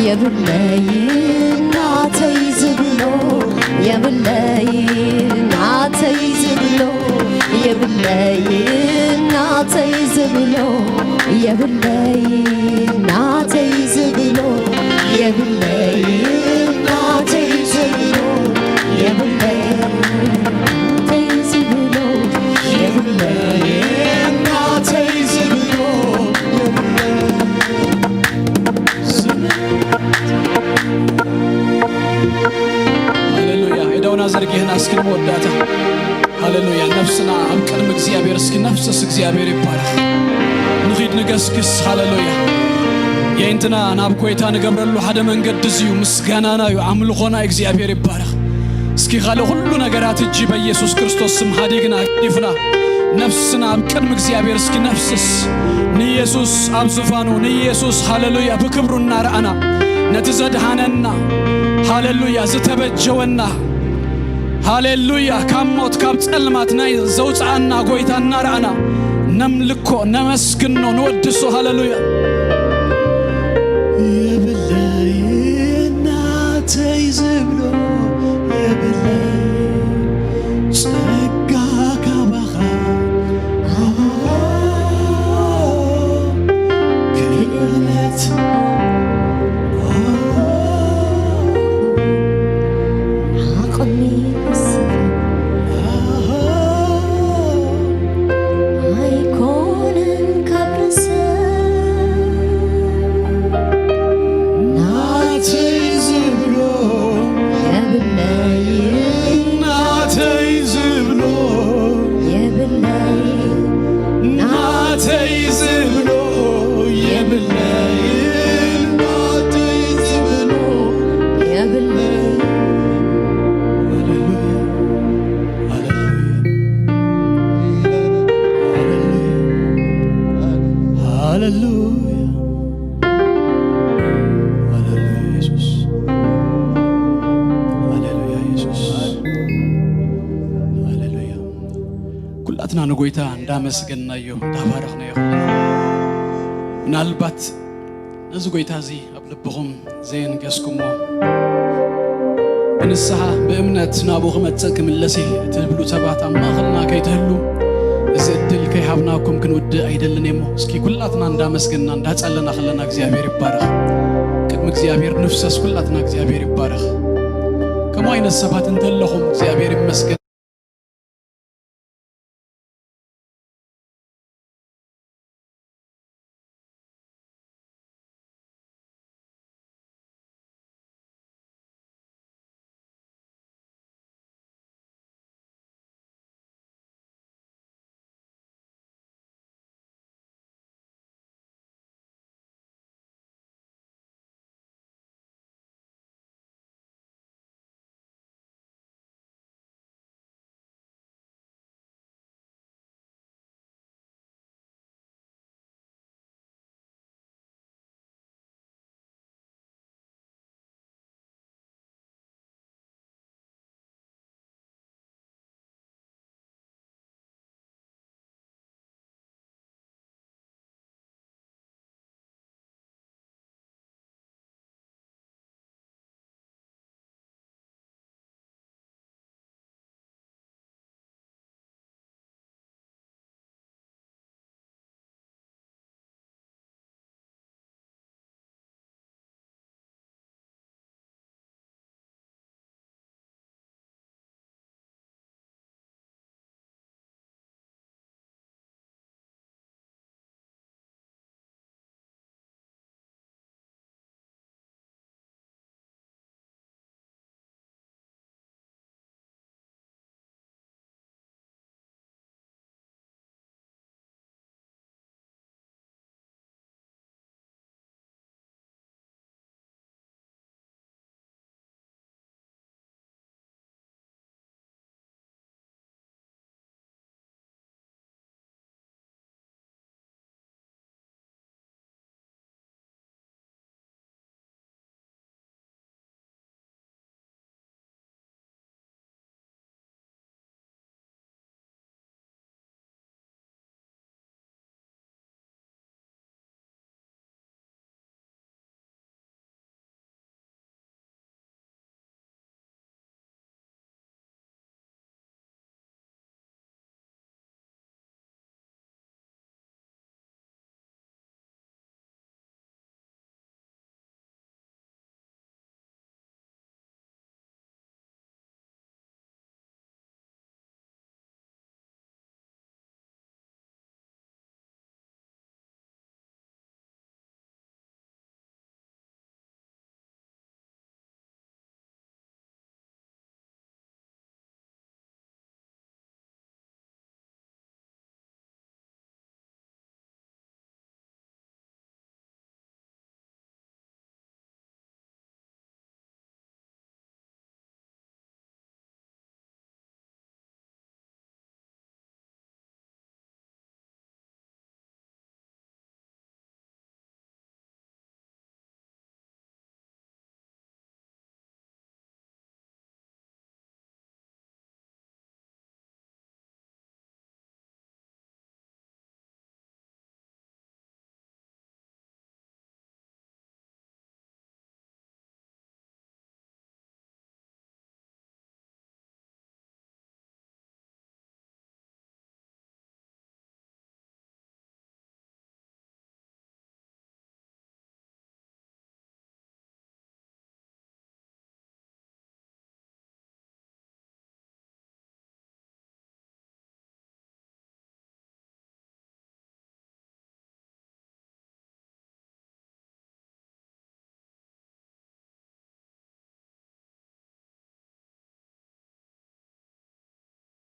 የብለይ ናተይ ዝብሎ፣ የብለይ ናተይ ዝብሎ፣ የብለይ ናተይ ዝብሎ፣ የብለይ ናተይ ዝብሎ፣ የብለይ ናተይ ዝብሎ፣ የብለይ ናተይ ዝብሎ፣ የብለይ ናተይ ዝብሎ፣ የብለይ ሃሌሉያ። ኢዶና ዘርጊሕና እስኪ ንመወዳእታ። ሃሌሉያ። ነፍስና ኣብ ቅድሚ እግዚኣብሔር እስኪ ነፍስስ እግዚኣብሔር ይባረኽ። ንኺድ ንገስግስ። ሃሌሉያ። የእንትና ናብ ጎይታ ንገብረሉ ሓደ መንገዲ እዚ እዩ። ምስጋናና እዩ። ኣምልኾና እግዚኣብሔር ይባረኽ። እስኪ ካልእ ኩሉ ነገራት እጂ በኢየሱስ ክርስቶስ ስም ሃዲግና ገዲፍና ነፍስና ኣብ ቅድሚ እግዚኣብሔር እስኪ ነፍስስ ንኢየሱስ ኣብ ዙፋኑ ንኢየሱስ ሃሌሉያ ብክብሩ እናረኣና ነቲ ዘድሃነና ሃሌሉያ ዝተበጀወና ሃሌሉያ ካብ ሞት ካብ ጸልማት ናይ ዘውፅኣና ጎይታ እናረኣና ነምልኮ ነመስግኖ ንወድሶ ሃሌሉያ የብለይ እናተይ ዝብሎ የብለይ ጸጋ ካባኻ ክእለት ዓቕሚ ንስኻ ኣይኮነን ካብ ርእሰይ ናተይ ዝብሎ የብለይ ናተይ ዝብሎ የብለይ ናተይ ዝብሎ የብለይ ናተይ ዝብሎ የብለይ ሃሌሉያ ሃሌሉያ ሃሌሉያ ሃሌሉያ ኢየሱስ ሃሌሉያ ኢየሱስ ሃሌሉያ ኩላትና ንጎይታ እንዳመስገንናዮ እንዳባረኽናዮ ከለና ምናልባት ነዚ ጎይታ እዚ ኣብ ልብኹም ዘየንገስኩሞ ብንስሓ ብእምነት ናብኡ ክመጽእ ክምለስ እየ ትብሉ ሰባት ኣብ ማእኸልና ከይትህሉ እዚ ዕድል ከይሃብናኩም ክንውድእ ኣይደልን እሞ እስኪ ኩላትና እንዳመስገንና እንዳጸለና ከለና እግዚኣብሔር ይባረኽ ቅድሚ እግዚኣብሔር ንፍሰስ ኩላትና እግዚኣብሔር ይባረኽ ከምኡ ዓይነት ሰባት እንተለኹም እግዚኣብሔር ይመስገን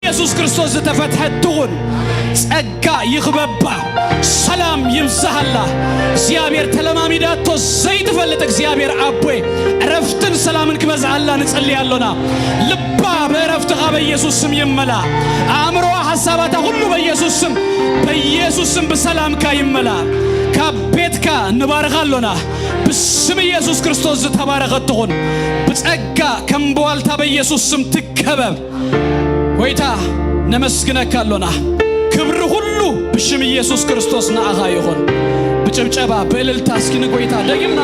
ኢየሱስ ክርስቶስ ዝተፈትሐት ትኹን። ጸጋ ይኽበባ፣ ሰላም ይብዝሃላ። እግዚኣብሔር ተለማሚዳቶ ዘይትፈልጥ እግዚኣብሔር ኣቦይ፣ ዕረፍትን ሰላምን ክበዝሃላ ንጸሊ ኣሎና። ልባ ብዕረፍትኻ በኢየሱስ ስም ይመላ። ኣእምሮዋ፣ ሓሳባታ ሁሉ በኢየሱስ ስም፣ በኢየሱስ ስም ብሰላምካ ይመላ። ካብ ቤትካ ንባርኻ ኣሎና። ብስም ኢየሱስ ክርስቶስ ዝተባረኸት ትኹን። ብጸጋ ከም በዋልታ በኢየሱስ ስም ትከበብ። ጎይታ፣ ነመስግነካ ኣሎና። ክብሪ ሁሉ ብሽም ኢየሱስ ክርስቶስ ንኣኻ ይኹን። ብጭብጨባ፣ ብእልልታ እስኪ ንጎይታ ደጊምና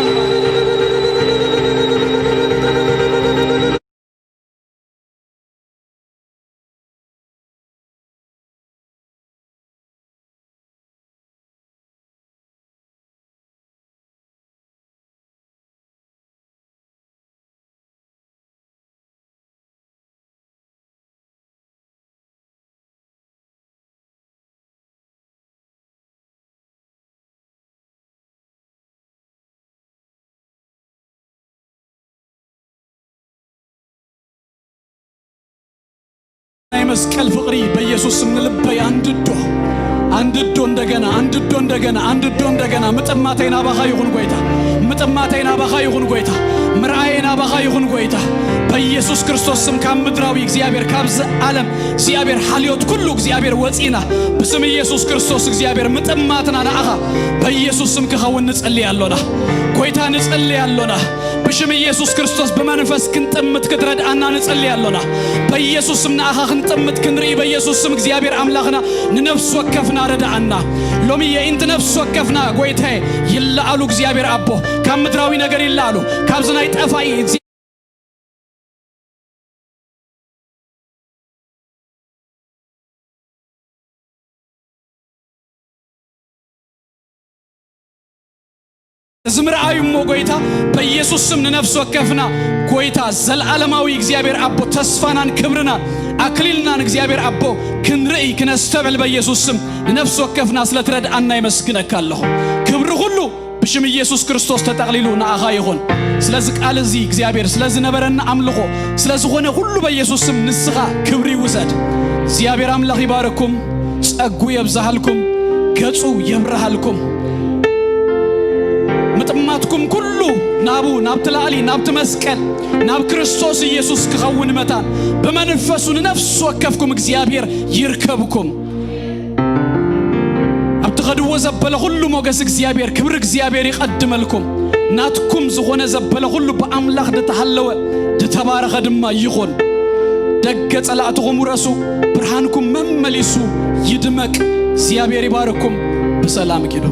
ናይ መስቀል ፍቕሪ በኢየሱስ ስም ንልበይ ኣንድዶ፣ ኣንድዶ እንደገና፣ ኣንድዶ እንደገና፣ ኣንድዶ እንደገና። ምጥማተይ ናባኻ ይኹን ጎይታ፣ ምጥማተይ ናባኻ ይኹን ጎይታ፣ ምርኣየይ ናባኻ ይኹን ጎይታ። በኢየሱስ ክርስቶስ ስም ካብ ምድራዊ እግዚኣብሔር፣ ካብዚ ዓለም እግዚኣብሔር፣ ሓልዮት ኩሉ እግዚኣብሔር ወፂና፣ ብስም ኢየሱስ ክርስቶስ እግዚኣብሔር ምጥማትና ንኣኻ በኢየሱስ ስም ክኸውን ንጸሊ ኣሎና። ጎይታ ንጸሊ ኣሎና። ብሽም ኢየሱስ ክርስቶስ ብመንፈስ ክንጥምት ክትረድኣና ንጸሊ ኣሎና። በኢየሱስ ስም ንኣኻ ክንጥምት ክንርኢ በኢየሱስ ስም እግዚኣብሔር ኣምላኽና ንነፍሲ ወከፍና ረድኣና። ሎሚ የኢንቲ ነፍሲ ወከፍና ጎይታዬ ይለኣሉ እግዚኣብሔር ኣቦ፣ ካብ ምድራዊ ነገር ይለኣሉ፣ ካብዚ ናይ ጠፋኢ እዚ ምርኣዩ እሞ ጎይታ በኢየሱስ ስም ንነፍሲ ወከፍና ጎይታ ዘልዓለማዊ እግዚኣብሔር ኣቦ ተስፋናን ክብርናን ኣክሊልናን እግዚኣብሔር ኣቦ ክንርኢ ክነስተብዕል በኢየሱስ ስም ንነፍሲ ወከፍና ስለ ትረድኣና የመስግነካ ኣለኹ። ክብሪ ኩሉ ብሽም ኢየሱስ ክርስቶስ ተጠቕሊሉ ንኣኻ ይኹን። ስለዚ ቃል እዚ እግዚኣብሔር፣ ስለ ዝነበረና ኣምልኾ፣ ስለ ዝኾነ ኩሉ በኢየሱስ ስም ንስኻ ክብሪ ውሰድ። እግዚኣብሔር ኣምላኽ ይባርኩም፣ ጸጉ የብዝሃልኩም፣ ገጹ የብርሃልኩም። ምጥማትኩም ኩሉ ናቡ፣ ናብቲ ላዕሊ፣ ናብቲ መስቀል፣ ናብ ክርስቶስ ኢየሱስ ክኸውን መታን ብመንፈሱ ንነፍሲ ወከፍኩም እግዚኣብሔር ይርከብኩም። ኣብ ትኸድዎ ዘበለ ኩሉ ሞገስ እግዚኣብሔር፣ ክብሪ እግዚኣብሔር ይቐድመልኩም። ናትኩም ዝኾነ ዘበለ ኩሉ ብኣምላኽ ዝተሃለወ ዝተባረኸ ድማ ይኹን። ደገ ጸላእትኹም ውረሱ፣ ብርሃንኩም መመሊሱ ይድመቅ። እግዚኣብሔር ይባርኩም። ብሰላም ኪዱ።